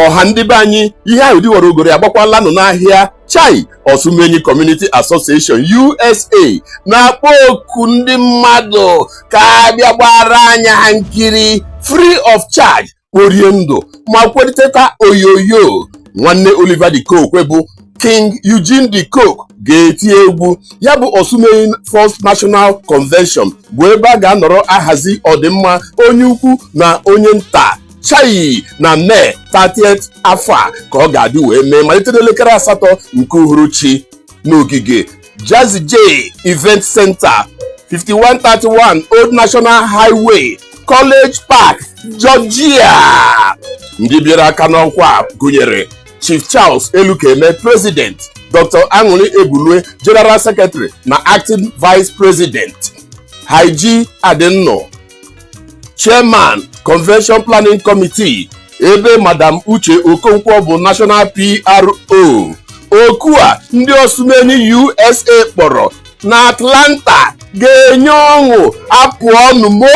Ọha ndị be anyị, ihe ahụ dịwara ogoro agbakwalanụ n'ahịa. Chai! Osumenyi Community Association USA na-akpọ oku ndị mmadụ ka abịa gbara anya ha nkiri free of charge, kporie ndụ ma kweliteta oyoyo. Nwanne Oliver De Coque bụ King Eugene De Coque ga-eti egwu. Ya bụ Osumenyi First National Convention bụ ebe a ga-anọrọ ahazi ọdịmma onye ukwu na onye nta. Chai! Na Mee 30th afọ a ka ọ ga-adị wee mee, malite n'elekere 8 nke uhuruchi n'ogige Jazzy J Event Center, 5131 Old National Highway, College Park, Georgia. Ndị bịara aka n'ọkwa gụnyere Chief Charles Elukeme, President, Dr. Aṅụrị Ebulue, General Secretary na Acting Vice President, Haiji Adinno, Chairman, Convention Planning Committee, ebe Madam Uche Okonkwo bụ National PRO. Oku a ndị Osumenyi USA kpọrọ na Atlanta ga-enye ọṅụ apụọnụ moo.